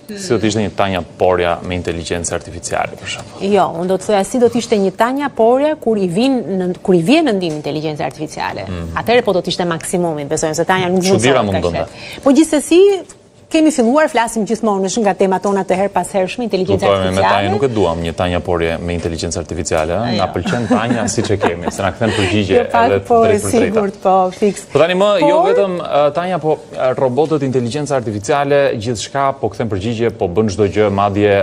Si do të ishte një Tanja Porja me inteligjencë artificiale, për shembull? Jo, unë do të thoja si do të ishte një Tanja Porja kur i vin në kur i vjen në ndihmë inteligjenca artificiale. Mm. Atëherë po do të ishte maksimumi, besoj se Tanja nuk zhvillohet. Mund të Po gjithsesi kemi filluar flasim gjithmonë është nga temat tona të herëpashershme inteligjenca artificiale. Me Tanja nuk e duam një Tanja Porje me inteligjencë artificiale, ëh? Na jo. pëlqen Tanja siç e kemi, se na kthen përgjigje jo, edhe po, drejtpërdrejt. Po, sigurt, po, fiks. Po tani më jo vetëm Tanja, po robotët, inteligjenca artificiale, gjithçka po kthen përgjigje, po bën çdo gjë, madje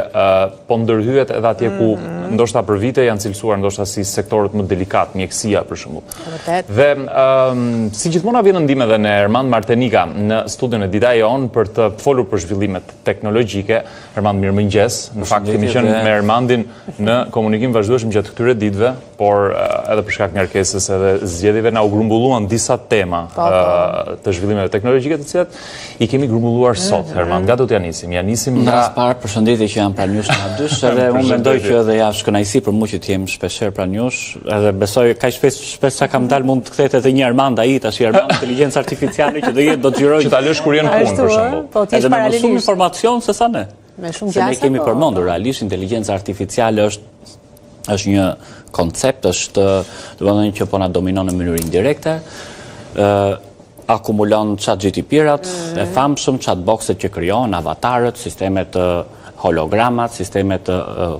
po ndërhyhet edhe atje ku mm. ndoshta për vite janë cilësuar ndoshta si sektorët më delikatë, mjekësia për shembull. Vërtet. Dhe um, si gjithmonë na vjen në ndihmë edhe ne Ermand Martenika në studion e Dita Jonë për të folur për zhvillimet teknologjike. Ermand, mirëmëngjes. Në fakt kemi qenë me Ermandin në komunikim vazhdueshëm gjatë këtyre ditëve, por edhe për shkak ngarkesës edhe zgjedhjeve na u grumbulluan disa tema po, po. të zhvillimeve teknologjike të cilat i kemi grumbulluar sot. Mm -hmm. Ermand, nga do t'ia nisim? Ia nisim nga Në parë përshëndetje që jam pranë jush nga dysh, edhe unë mendoj që edhe ja është kënaqësi për mua që të jem shpeshherë pranë jush, edhe besoj kaq shpesh shpesh sa kam dalë mund të kthehet edhe një Ermand ai tash Ermand inteligjencë artificiale që do jetë do të xhirojë. Që ta lësh kur je në punë për shembull. Po ti je paralelisht. Edhe më shumë informacion se sa ne. Me shumë gjasa. Se ne kemi po. përmendur realisht inteligjenca artificiale është është një koncept, është domethënë që po na dominon në mënyrë indirekte. ë akumulon chat GTP-rat mm. e famshëm, chatboxet që krijohen, avatarët, sistemet hologramat, sistemet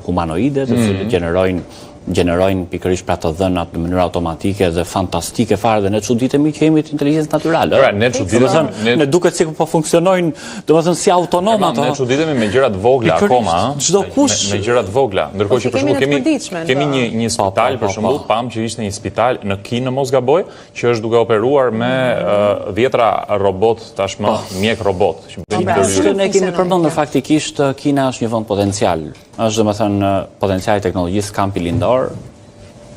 humanoide, të cilët mm. gjenerojnë gjenerojnë pikërisht pra të dhënat në mënyrë automatike dhe fantastike fare dhe ne çuditemi që jemi të inteligjencës natyrale. Pra, ne çuditemi, ne ne duket sikur po funksionojnë, domethënë si autonom ato. Ne çuditemi me gjëra të vogla akoma, ëh. Çdo kush me, me gjëra të vogla, ndërkohë po, që për shembull kemi kemi një një po, spital po, për shembull, pamë që ishte një spital në Kinë, në mos gaboj, që është duke operuar me dhjetra robotë tashmë, mjek robot, që bëjnë ndërhyrje. Ne kemi përmendur faktikisht Kina është një vend potencial Është domethënë potenciali i teknologjisë kampi lindor,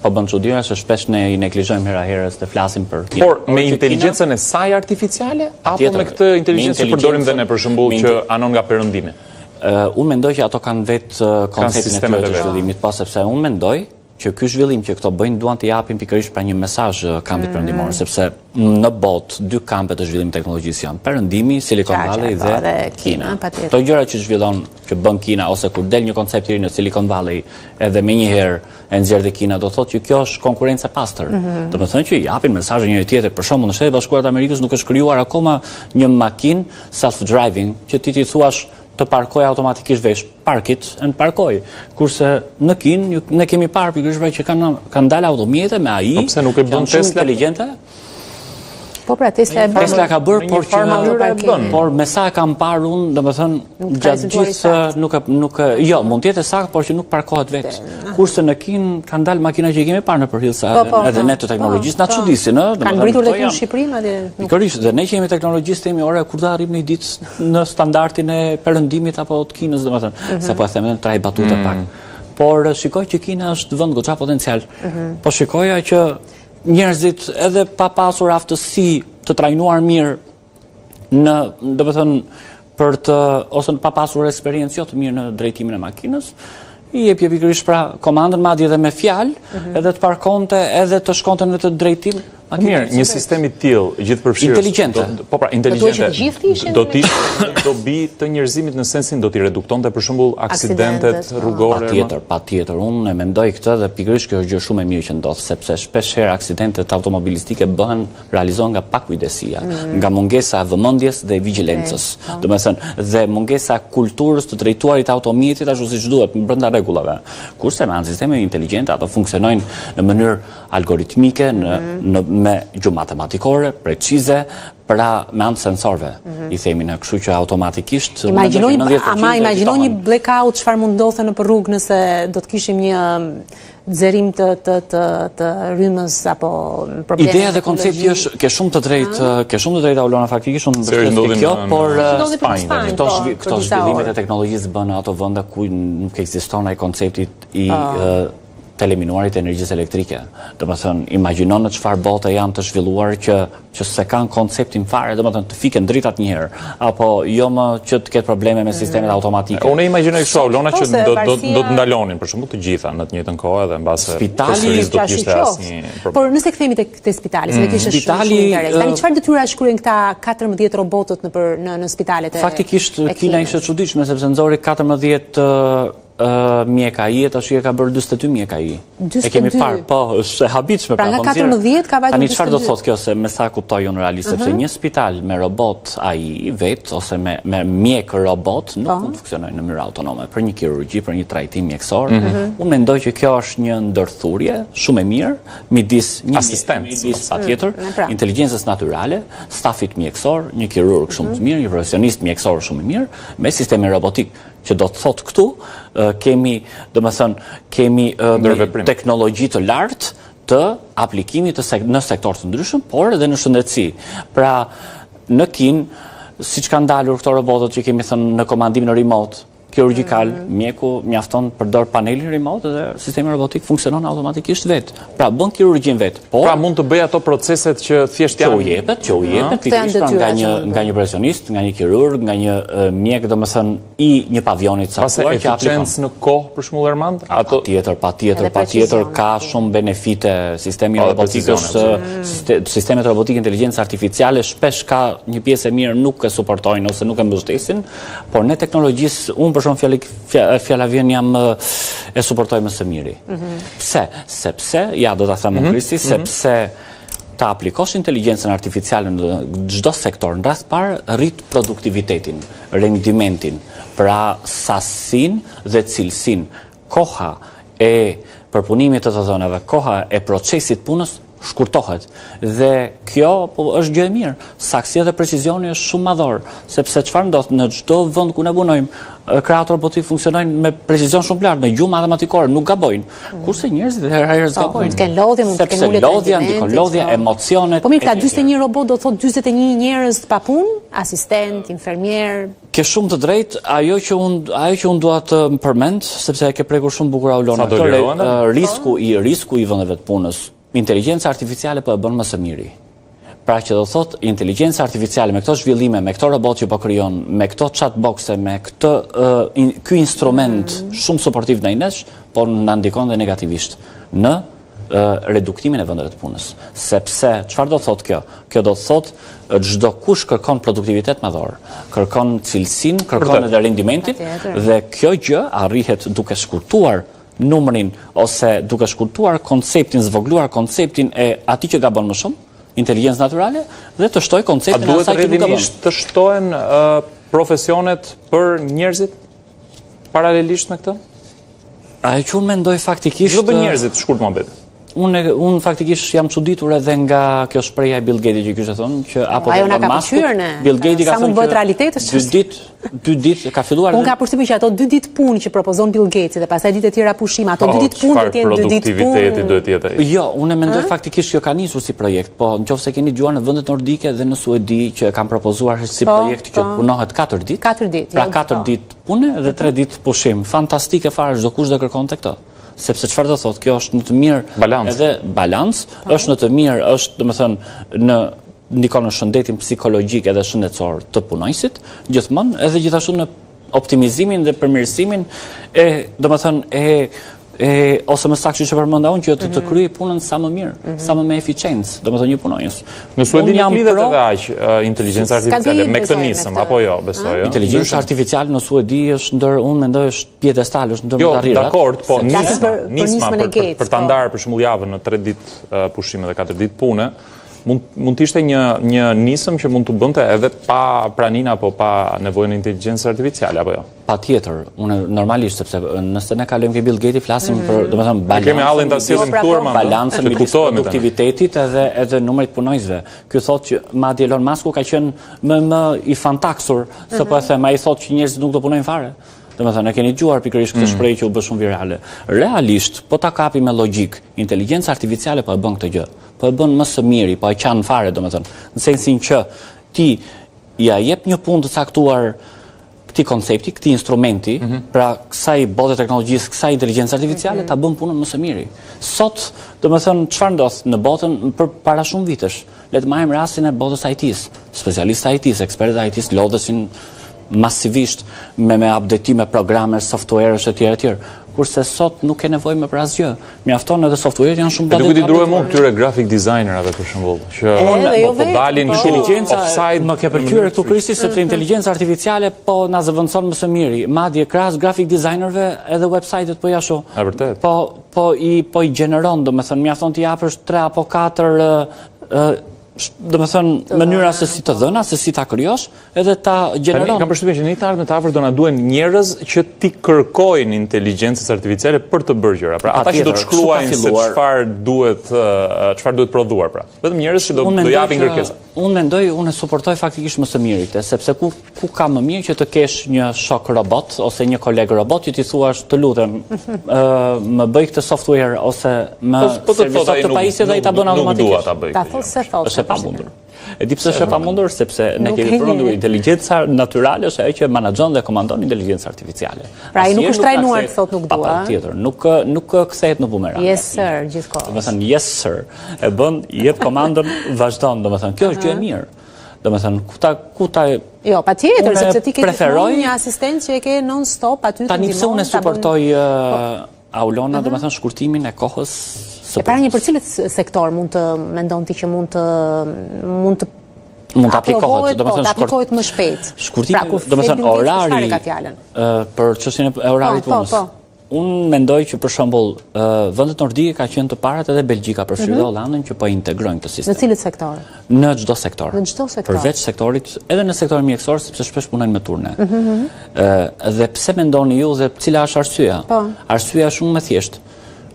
po bën çudira se shpesh ne i neglizhojmë hera herës të flasim për Kinën. Por me inteligjencën e saj artificiale apo me këtë inteligjencë që përdorim dhe ne për shembull që anon nga perëndimi? Uh, unë mendoj që ato kanë vetë konceptin e tyre të zhvillimit, po sepse unë mendoj që ky zhvillim që këto bëjnë duan të japin pikërisht pra një mesazh kampit mm. perëndimor, sepse në botë dy kampe të zhvillimit të teknologjisë janë Perëndimi, Silicon Valley dhe, dhe Kina. Këto gjëra që zhvillon, që bën Kina ose kur del një koncept i ri në Silicon Valley, edhe menjëherë e nxjerr dhe Kina, do thotë që kjo është konkurrencë e pastër. Mm -hmm. Domethënë që i japin mesazhe njëri tjetrit. Për shembull, në Shtetet e Bashkuara të Amerikës nuk është krijuar akoma një makinë self-driving që ti t'i thuash të parkojë automatikisht veç park it and parkoj. Kurse në Kinë ne kemi parë pikërisht pra që kanë kanë dalë automjete me AI. Po pse nuk e bën Tesla inteligjente? Po pra Tesla e bën. Tesla ka bërë, por që e bën. Por me sa e kam parë unë, domethënë gjatë gjithë nuk e nuk e jo, mund të jetë e saktë, por që nuk parkohet vetë. Kurse në Kinë kanë dalë makina që i kemi parë nëpër Reels po, po, edhe po. ne të teknologjisë na çudisin, ë, domethënë. Kanë mbërritur edhe në Shqipëri madje. Pikërisht, dhe ne që jemi teknologjistë themi ore kur do arrijmë një ditë në standardin e perëndimit apo të Kinës, domethënë, mm -hmm. se po e them në trajtë batute mm -hmm. pak. Por shikoj që Kina është vend goxha potencial. Mm -hmm. Po shikoja që njerëzit edhe pa pasur aftësi të trajnuar mirë në, domethënë, për të ose pa pasur eksperiencë jo të mirë në drejtimin e makinës, i jepje pikërisht pra komandën madje edhe me fjalë, mm -hmm. edhe të parkonte, edhe të shkonte në të drejtim. Mirë, një sistem i tillë gjithëpërfshirës. Inteligjente. Po pra, inteligjente. Do të ishte dobi të njerëzimit në sensin do t'i reduktonte për shembull aksidentet po. rrugore. Patjetër, patjetër. Unë e mendoj këtë dhe pikërisht kjo është gjë shumë e mirë që ndodh, sepse shpesh herë aksidentet automobilistike bëhen realizohen nga pakujdesia, mm. nga mungesa e vëmendjes dhe vigjilencës. Po. Domethënë, dhe mungesa e kulturës të drejtuarit të automjetit ashtu siç duhet brenda rregullave. Kurse me anë sistemeve inteligjente ato funksionojnë në mënyrë algoritmike, në, mm. në me gjuhë matematikore, precize, pra me anë sensorëve, mm -hmm. i themi ne, kështu që automatikisht Imagjino, ama imagjino një blackout çfarë mund ndodhte nëpër rrugë nëse do të kishim një zerim të të të të rrymës apo probleme. Ideja dhe koncepti është ke shumë të drejtë, ke shumë të drejtë Aulona faktikisht unë mbështes te kjo, por Spanjë këto po, këto zhvillimet e teknologjisë bën në ato vende ku nuk ekziston ai koncepti i po. të eliminuarit e energjisë elektrike. Domethënë, imagjino në çfarë bote janë të zhvilluar që që s'e kanë konceptin fare, domethënë të fiken dritat një herë, apo jo më që të ketë probleme me sistemet mm. automatike. Unë e imagjinoj kështu, Aulona që do do do të ndalonin për shembull të gjitha në të njëjtën kohë edhe mbase spitali do të kishte asnjë problem. Por nëse kthehemi tek te spitali, se mm. kishte shumë shumë interes. Tani çfarë detyrash kryejnë këta 14 robotët nëpër në në spitalet e Faktikisht Kina ishte e çuditshme sepse nxori 14 mjek AI e tash e ka bërë 42 mjek AI. E kemi parë, po, është e habitshme. Pra, pra nga 14 po ka vajtur 42. Tani çfarë do thotë kjo se me sa kuptoj unë realisht, sepse mhm. një spital me robot AI vetë ose me me mjek robot nuk po. mund të funksionojë në mënyrë autonome për një kirurgji, për një trajtim mjekësor. Mm -hmm. Unë mendoj që kjo është një ndërthurje shumë e mirë midis një asistent, midis patjetër, mm, pra. inteligjencës natyrale, stafit mjekësor, një kirurg shumë të mhm. mirë, një profesionist mjekësor shumë i mirë, me sistemin robotik që do të thotë këtu, kemi, domethënë, kemi teknologji të lartë të aplikimit të sek në sektor të ndryshëm, por edhe në shëndetësi. Pra, në Kinë, siç kanë dalur këto robotët që kemi thënë në komandimin remote, kirurgjikal, mm -hmm. mjeku mjafton përdor panelin remote dhe sistemi robotik funksionon automatikisht vetë. Pra bën kirurgjinë vetë. Por pra mund të bëjë ato proceset që thjesht janë që u jepet, që u jepet pikërisht pra nga një nga një profesionist, nga një kirurg, nga një mjek, domethënë i një pavioni të caktuar që aplikon. Eficiencë në kohë për shembull Ermand? Ato patjetër, patjetër, patjetër ka shumë benefite sistemi po, robotik është mm. sistemet robotike inteligjencë artificiale shpesh ka një pjesë e mirë nuk e suportojnë ose nuk e mbështesin, por ne teknologjisë unë për shembull fjala vjen jam e suportoj më së miri. Mhm. Pse? Sepse, ja do ta them mm -hmm. Kristi, mhm. sepse të aplikosh inteligjencën artificiale në çdo sektor, në radhë të parë rrit produktivitetin, rendimentin, pra sasinë dhe cilësinë. Koha e përpunimit të të dhënave, koha e procesit punës shkurtohet. Dhe kjo po, është gjë e mirë. Saktësia dhe precizioni është shumë madhor, sepse çfarë ndodh në çdo vend ku ne punojmë, krahët robotik funksionojnë me precizion shumë të lartë, me gjuhë matematikore, nuk gabojnë. Mm. Kurse njerëzit herë herës po, gabojnë. Mund të kenë lodhje, mund të kenë ulje të lodhja, ndikon lodhja, po. emocionet. Po mirë, këta 41 robot do të thotë 41 njerëz pa punë, asistent, infermier, Ke shumë të drejtë, ajo që unë ajo që unë dua të përmend, sepse e ke prekur shumë bukur Aulona, këtë risku i risku i vendeve të punës. Inteligjenca artificiale po e bën më së miri. Pra që do thotë inteligjenca artificiale me këto zhvillime, me këto robotë që po krijon, me këto chatboxe, me këtë uh, in, ky instrument mm -hmm. shumë suportiv ndaj nesh, po na ndikon dhe negativisht në reduktimin e vendeve të punës. Sepse, çfarë do të thotë kjo? Kjo do të thotë çdokush kërkon produktivitet madhor, kërkon cilësinë, kërkon edhe rendimentin dhe kjo gjë arrihet duke shkurtuar numrin ose duke shkurtuar konceptin, zvogëluar konceptin e atij që gabon më shumë, inteligjencë natyrale dhe të shtoj konceptin e asaj që nuk gabon. A duhet të shtohen profesionet për njerëzit paralelisht me këtë? Ajo që unë mendoj faktikisht... Ç'do bëjnë njerëzit, shkurt muhabet? Unë, unë faktikisht jam çuditur edhe nga kjo shprehja e Bill Gates që kishte thënë që apo Ajo na ka pëlqyer ne. Bill Gates ka thënë që realitet është. Dy ditë, dy ditë ka filluar. Unë kam përshtypjen që ato dy ditë punë që propozon Bill Gates dhe pastaj ditët e tjera pushim, ato dy po, ditë punë do të jenë dy ditë punë. Produktiviteti duhet të jetë ai. Jo, unë mendoj faktikisht kjo ka nisur si projekt, po nëse keni dëgjuar në vendet nordike dhe në Suedi që e kanë propozuar si po, projekt që po. punohet 4 ditë. 4 ditë. Pra 4 jo, ditë pune dhe 3 ditë pushim. Fantastike fare, çdokush do kërkonte këtë. Sepse çfarë do thotë, kjo është në të mirë balancë. Edhe balancë, po. është në të mirë, është, domethënë, në ndikon në shëndetin psikologjik edhe shëndetësor të punonjësit, gjithmonë edhe gjithashtu në optimizimin dhe përmirësimin e, domethënë, e e ose më saktë siç e përmenda unë që të, të mhm. kryejë punën sa më mirë, mm -hmm. sa më me eficiencë, domethënë një punonjës. Në Suedi nuk lidhet edhe aq inteligjenca artificiale me këtë nismë apo jo, besoj, jo. Inteligjenca artificiale në Suedi është ndër unë mendoj është piedestal, është ndër jo, më të arrirat. Jo, dakord, po nisma, nisma për, për, për ta po. ndarë për shembull javën në 3 ditë pushime dhe 4 ditë pune, mund mund të ishte një një nismë që mund të bënte edhe pa praninë apo pa nevojën e inteligjencës artificiale apo jo. Patjetër, unë normalisht sepse nëse ne kalojmë ke Bill Gates flasim mm -hmm. për, domethënë balancën. Kemi hallin ta sjellim po, pra, këtu, balancën midis produktivitetit edhe edhe numrit të punonjësve. Ky thotë që madje Elon Musk ka qenë më më i fantaksur, se po e mhm. them, ai thotë që njerëzit nuk do punojnë fare. Domethënë, e keni dëgjuar pikërisht këtë mm. shprehje që u bë shumë virale. Realisht, po ta kapim me logjikë, inteligjenca artificiale po e bën këtë gjë. Po e bën më së miri, po e qan fare, domethënë, në sensin që ti ia jep një punë të caktuar. këtij koncepti, këtij instrumenti, mhm. pra kësaj bote teknologjisë, kësaj inteligjence artificiale, mhm. ta bën punën më së miri. Sot, domethënë, çfarë ndodh në botën për para shumë vitesh? Le të marrim rastin e botës IT-s. Specialistët e IT-s, ekspertët e IT-s lodheshin masivisht me me updatime programesh, softwaresh etj etj. Kurse sot nuk ke nevojë më për asgjë. Mjafton edhe software janë shumë të Nuk i druhem unë këtyre graphic designerave për shembull, që unë jo po, po dalin po. Inteligjenca offside më ke pëlqyer këtu Kristi sepse inteligjenca artificiale po na zëvendëson më së miri. Madje krahas graphic designerëve edhe website-et po ja shoh. Është vërtet. Po po i po i gjeneron, domethënë mjafton t'i japësh 3 apo 4 domethënë mënyra se si të dhëna, se si ta krijosh, edhe ta gjeneron. Tani kam përshtypjen që në një të ardhme të afërt do na duhen njerëz që t'i kërkojnë inteligjencës artificiale për të bërë gjëra. Pra ata që do të shkruajnë se çfarë duhet çfarë duhet prodhuar pra. Vetëm njerëz që do do japin kërkesa. Unë mendoj, unë e suportoj faktikisht më së miri këtë, sepse ku ku ka më mirë që të kesh një shok robot ose një koleg robot që t'i thuash të lutem, ë më bëj këtë software ose më po, po serviso këtë pajisje dhe ai ta bën automatikisht. Nuk dua ta bëj. Ta thotë se thotë. Është e pamundur. E di pse është e pamundur, sepse ne kemi përmendur inteligjenca natyrale është ajo që menaxhon dhe komandon inteligjencën artificiale. Pra ai nuk është trajnuar të thotë nuk dua. Patjetër, nuk nuk kthehet në bumerang. Yes sir, gjithkohë. Domethënë yes sir. E bën, jep komandën, vazhdon, domethënë kjo është gjë e mirë. Domethënë ku ta ku ta Jo, patjetër, sepse ti ke preferoj një asistent që e ke non stop aty të ndihmon. Tani pse unë e suportoj po. Aulona, domethënë shkurtimin e kohës së E para një për cilët sektor mund të mendon ti që mund të mund të mund të aplikohet, domethënë po, aplikohet më shpejt. Shkurtimi, pra, domethënë orari ka fjalën. Për çështjen e orarit po, po, punës. Po. Unë mendoj që për shembull, vendet nordike ka qenë të parat edhe Belgjika përfshirë mm -hmm. Hollandën që po integrojnë këtë sistem. Në cilët sektor? Në çdo sektor. Në çdo sektor. Përveç sektorit, edhe në sektorin mjekësor, sepse shpesh punojnë me turne. Mm -hmm. Dhe pse mendoni ju dhe cila është arsyeja? Po. Arsyeja është shumë më e thjeshtë.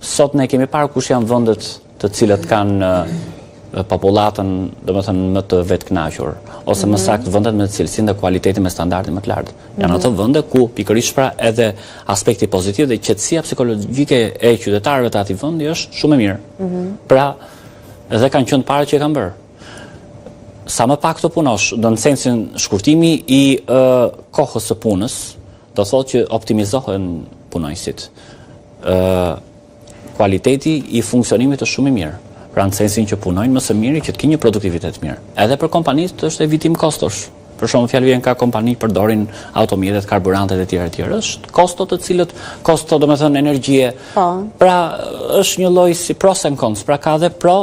Sot ne kemi parë kush janë vendet të cilët kanë popullatën, domethënë më të vetëkënaqur, ose më mhm. saktë vendet me cilësinë dhe kualitetin me standardin më të lartë. Janë mhm. ato vende ku pikërisht pra edhe aspekti pozitiv dhe qetësia psikologjike e qytetarëve të atij vendi është shumë e mirë. Mhm. Pra, edhe kanë qenë të parët që e kanë bërë. Sa më pak të punosh, do në sensin shkurtimi i kohës së punës, do thotë që optimizohen punonjësit. Ë kualiteti i funksionimit është shumë i mirë. Pra në sensin që punojnë më së miri që të kenë një produktivitet të mirë. Edhe për kompanitë është evitim kostosh. Për shembull, fjalë vjen ka kompani përdorin automjetet, karburantet e tjera e tjera. Është kosto të cilët kosto domethënë energjie. Po. Pra është një lloj si pros and cons, pra ka edhe pro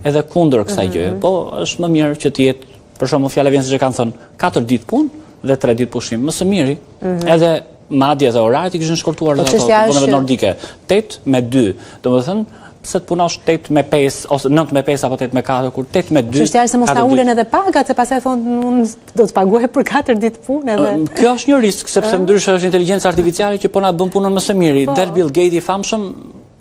edhe kundër kësaj mm -hmm. gjëje. Po është më mirë që të jetë për shembull fjala vjen siç e kanë thënë, 4 ditë punë dhe 3 ditë pushim, më së miri. Mm -hmm. Edhe madje edhe oraret i kishin shkurtuar po, dhe ato të vendeve nordike. 8 me 2, domethënë pse të punosh 8 me 5 ose 9 me 5 apo 8 me 4 kur 8 me 2. Çështja është se mos ta ulen edhe pagat, se pastaj thonë unë do të paguaj për 4 ditë punë edhe. Kjo është një risk sepse ndryshe është inteligjenca artificiale që po na bën punën më së miri. Po. Del Bill Gates i famshëm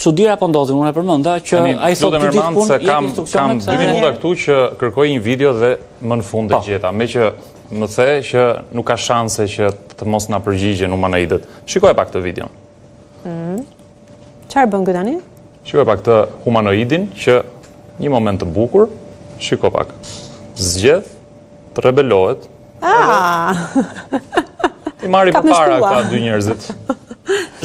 çudira po ndodhin, unë e përmenda që ai thotë dy ditë punë, kam kam 2 minuta këtu që kërkoj një video dhe më në fund e po. gjeta. Meqë më the që nuk ka shanse që të mos na përgjigjen humanoidët. Shikoje pak këtë videon. Mm. Çfarë bën ky tani? Shiko pak këtë humanoidin që një moment të bukur, shiko pak. Zgjedh të rebelohet. Ah. I marri përpara këta dy njerëzit.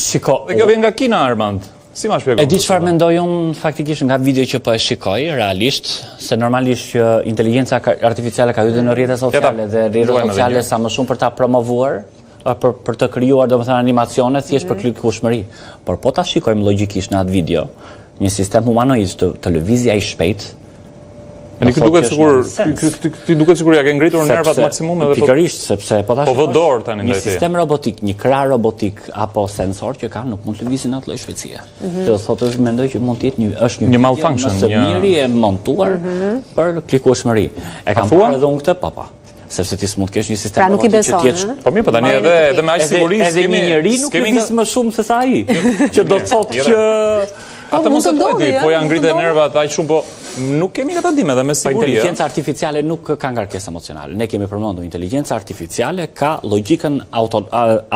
Shiko. Dhe kjo vjen nga Kina Armand. Si ma shpjegon? E di çfarë mendoj unë faktikisht nga video që po e shikoj realisht, se normalisht që inteligjenca artificiale ka hyrë në rrjetet sociale dhe rrjetet sociale sa më shumë për ta promovuar, për për të krijuar domethënë animacione thjesht për mhm. klikueshmëri. Por po ta shikojmë logjikisht në atë video, një sistem humanoid të, të lëvizi aq shpejt, Në këtë duket sikur ti duket sikur ia ke ngritur nervat maksimum edhe po pikërisht sepse po ta po vë dorë tani ndaj Një sistem robotik, një krah robotik apo sensor që ka nuk mund të lëvizin në atë lloj shpejtësie. Mm -hmm. Do thotë është mendoj që mund të jetë një është një një malfunction, një miri e montuar mm -hmm. për klikueshmëri. E kam parë edhe unë këtë, po po. Sepse ti s'mund të kesh një sistem pra, nuk i beson, që të jetë Po mirë, po tani edhe edhe me aq siguri edhe një njeri nuk lëviz më shumë se sa ai, që do të thotë që po, Atë mos e thuaj ti, po ja ngrite nervat aq shumë, po nuk kemi këtë dim edhe me po, siguri. Inteligjenca artificiale nuk ka ngarkesë emocionale. Ne kemi përmendur inteligjenca artificiale ka logjikën auto,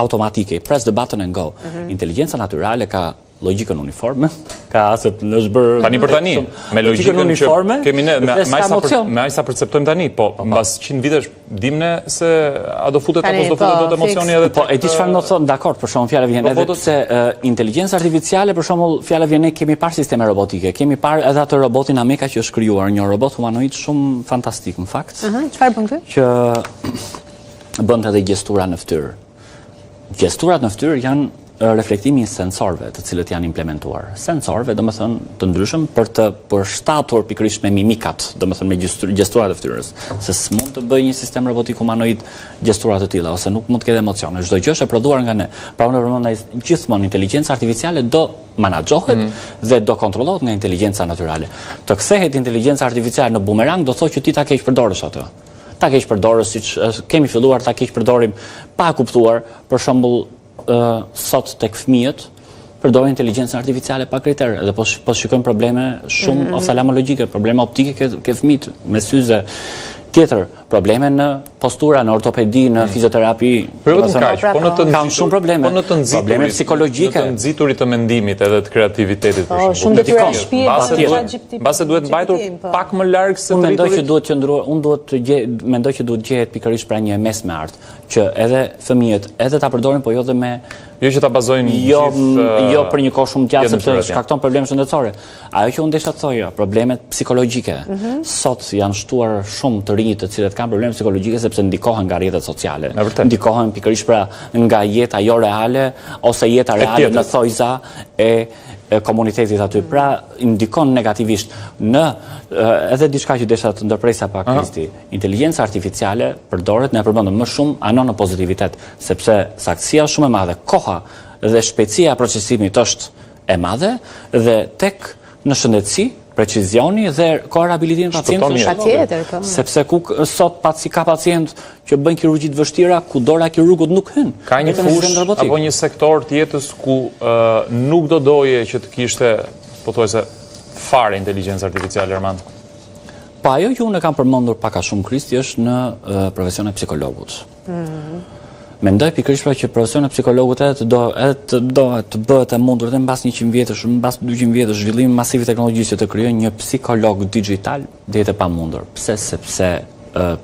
automatike, press the button and go. Mm -hmm. Inteligjenca natyrale ka. Logjikën uniforme, ka se është bërë tani për tani, me logjikën uniforme kemi ne me me sa për, me aq sa perceptojmë tani, po, po, po. mbas 100 vitesh dim ne se a do futet apo s'do futet po, dot emocioni edhe Po e di çfarë do të thotë, dakord, për shembull fjala vjen edhe pse inteligjenca artificiale për shembull fjala vjen ne kemi parë sisteme robotike, kemi parë edhe atë robotin Ameca që është krijuar, një robot humanoid shumë fantastik në fakt. Ëh, çfarë bën ky? Që bënte edhe gjestura në fytyrë. Gjesturat në fytyrë janë reflektimi i sensorëve të cilët janë implementuar. Sensorëve, domethënë, të ndryshëm për të përshtatur pikërisht me mimikat, domethënë me gjesturat e fytyrës, se s'mund të bëjë një sistem robotik humanoid gjestura të tilla ose nuk mund të ketë emocione. Çdo gjë është e prodhuar nga ne. Pra unë përmenda gjithmonë inteligjenca artificiale do manaxhohet mm. dhe do kontrollohet nga inteligjenca natyrale. Të kthehet inteligjenca artificiale në bumerang do thotë që ti ta keqpërdorësh atë. ta keqpërdorësh siç kemi filluar ta keqpërdorim pa kuptuar, për shembull sot tek fëmijët përdorin inteligjencën artificiale pa kriter dhe po po shikojmë probleme shumë mm -hmm. oftalmologjike, probleme optike ke, ke fëmijët me syze. Tjetër, probleme në postura, në ortopedi, në mm. fizioterapi. Po jo vetëm kaq, po në të kanë shumë probleme. Po në të nxiturit, probleme psikologjike, në të nxiturit të mendimit edhe të kreativitetit për po, shembull. Shumë detyra shtëpie, Mbase duhet mbajtur po. pak më larg se të rriturit. Unë mendoj që duhet qëndruar, unë duhet të gjej, mendoj që duhet gjehet pikërisht pra një e mesme e artë, që edhe fëmijët edhe ta përdorin, po jo dhe me Jo që ta bazojnë jo, gjithë jo për një kohë shumë gjatë sepse shkakton probleme shëndetësore. Ajo që unë desha të thoja, problemet psikologjike. Mm -hmm. Sot janë shtuar shumë të rinj të cilët kanë probleme psikologjike sepse ndikohen nga rrjetet sociale. Ndikohen pikërisht pra nga jeta jo reale ose jeta reale në thojza e e komunitetit aty. Pra, ndikon negativisht në edhe diçka që desha të ndërpresja pak Kristi. Inteligjenca artificiale përdoret ne e përmendëm më shumë anon në pozitivitet, sepse saktësia është shumë e madhe, koha dhe shpejtësia e procesimit është e madhe dhe tek në shëndetësi precizioni dhe koha e rehabilitimit të pacientit është patjetër, po. Sepse ku sot paci ka pacient që bëjnë kirurgji të vështira ku dora e kirurgut nuk hyn. Ka një fushë apo një sektor të jetës ku uh, nuk do doje që të kishte pothuajse fare inteligjencë artificiale Armand. Po ajo që unë e kam përmendur pak a shumë Kristi është në uh, profesionin e psikologut. Mm. Mendoj pikërisht pra që profesioni i psikologut edhe të do edhe të do të bëhet e mundur edhe mbas 100 vjetësh, mbas 200 vjetësh zhvillimi masiv i teknologjisë që të krijojë një psikolog dixhital, do jetë e pamundur. Pse? Sepse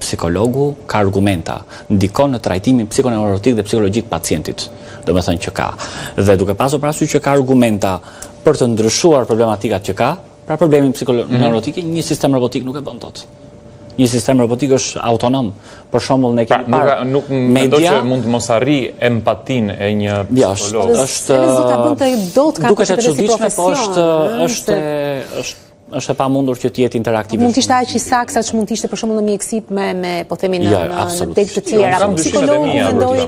psikologu ka argumenta, ndikon në trajtimin psikoneurotik dhe psikologjik të pacientit, domethënë që ka. Dhe duke pasur parasysh që ka argumenta për të ndryshuar problematikat që ka, Pra problemin psikoneurotik, mm -hmm. një sistem robotik nuk e bën dot. Një sistem robotik është autonom. Për shembull, ne kemi pra, parë nuk nuk mendoj që mund të mos arrijë empatinë e një jo, psikologu. Është është s'do ta bënte dot ka duket e çuditshme, po është është është është e pamundur që të jetë interaktive. Mund të ishte aq i saktë sa ç'mund të ishte për shembull në mjekësi me me po themi në jo, në në degë të tjera. Psikologu mendoj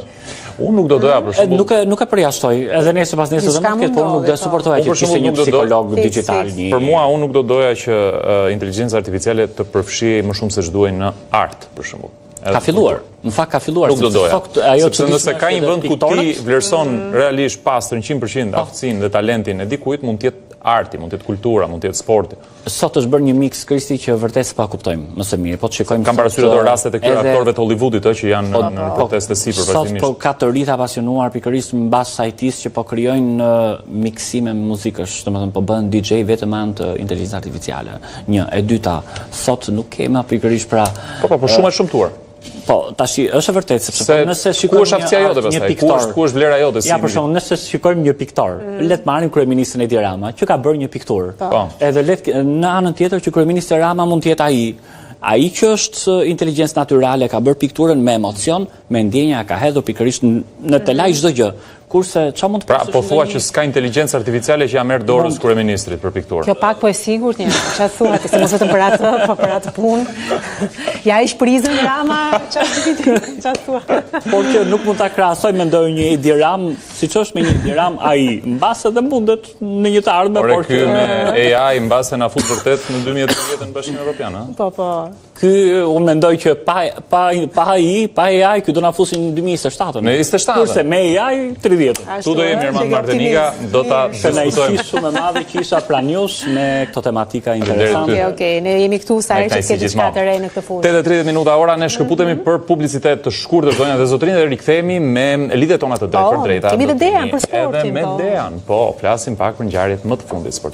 Unë nuk do doja për shembull. Nuk e nuk e përjashtoj, edhe nesër pas nesër do të ketë, por unë nuk do suportoja që të kishte një psikolog dixhital një. Për mua unë nuk do doja që inteligjenca artificiale të përfshihej më shumë se ç'duhej në art, për shembull. Ka filluar. Në fakt ka filluar. Nuk do doja. Ajo sepse nëse ka një vend ku ti vlerëson mm. realisht pastër 100% po. aftësinë dhe talentin e dikujt, mund të jetë arti, mund të jetë kultura, mund të jetë sporti. Sot është bërë një miks Kristi që vërtet s'po kuptojmë më së miri. Po të shikojmë Kam parasysh ato rastet e këtyre aktorëve të Hollywoodit ë që janë po, në po, protestë sipër vazhdimisht. Sot po ka të rinj të apasionuar pikërisht mbas IT-së që po krijojnë miksime muzikësh, domethënë po bëhen DJ vetëm me anë të inteligjencës artificiale. Një, e dyta, sot nuk kemi pikërisht pra Po po, po shumë e shëmtuar. Po, tashi është e vërtetë sepse po, nëse shikojmë ku është aftësia jote pastaj, ku është ku është vlera jote si? Ja për shembull, nëse shikojmë një piktor, mm. le të marrim kryeministrin Edi Rama, që ka bërë një pikturë. Po. po. Edhe le të në anën tjetër që kryeministri Rama mund të jetë ai ai që është inteligjencë natyrale, ka bërë pikturën me emocion, me ndjenja, ka hedhur pikërisht në telaj çdo gjë. Kurse ça mund të Pra, po thua që s'ka inteligjencë artificiale që ia merr dorës kryeministrit për pikturë. Kjo pak po e sigurt një, ça thua ti, se mos vetëm për atë, po për atë punë. Ja heq prizën Rama, ça ça thua. Por që nuk mund ta krahasoj mendoj një Edi Ram, siç është me një Edi Ram AI, mbase dhe mundet në një të ardhme, por ky me AI mbase na fut vërtet në 2030 në Bashkimin Evropian, ha? Po, po. Ky, unë mendoj që pa, pa, pa AI, pa AI, ky do na fusin në 2027. Në 27. Kurse me AI, 30. 30. Këtu do jemi Ermand Martenika, do ta diskutojmë. Shumë e madhe që isha pranë jush me këto tematika interesante. Okej, okej, ne jemi këtu sa herë që të ketë diçka të re në këtë fushë. 8:30 minuta ora, ne shkëputemi mhm. për publicitet të shkurtër zonja dhe zotërinj dhe rikthehemi me lidhjet tona të drejtpërdrejta. Po, kemi dhe Dean për sportin. Edhe me po. Dean, po, flasim pak për ngjarjet më të fundit sportive.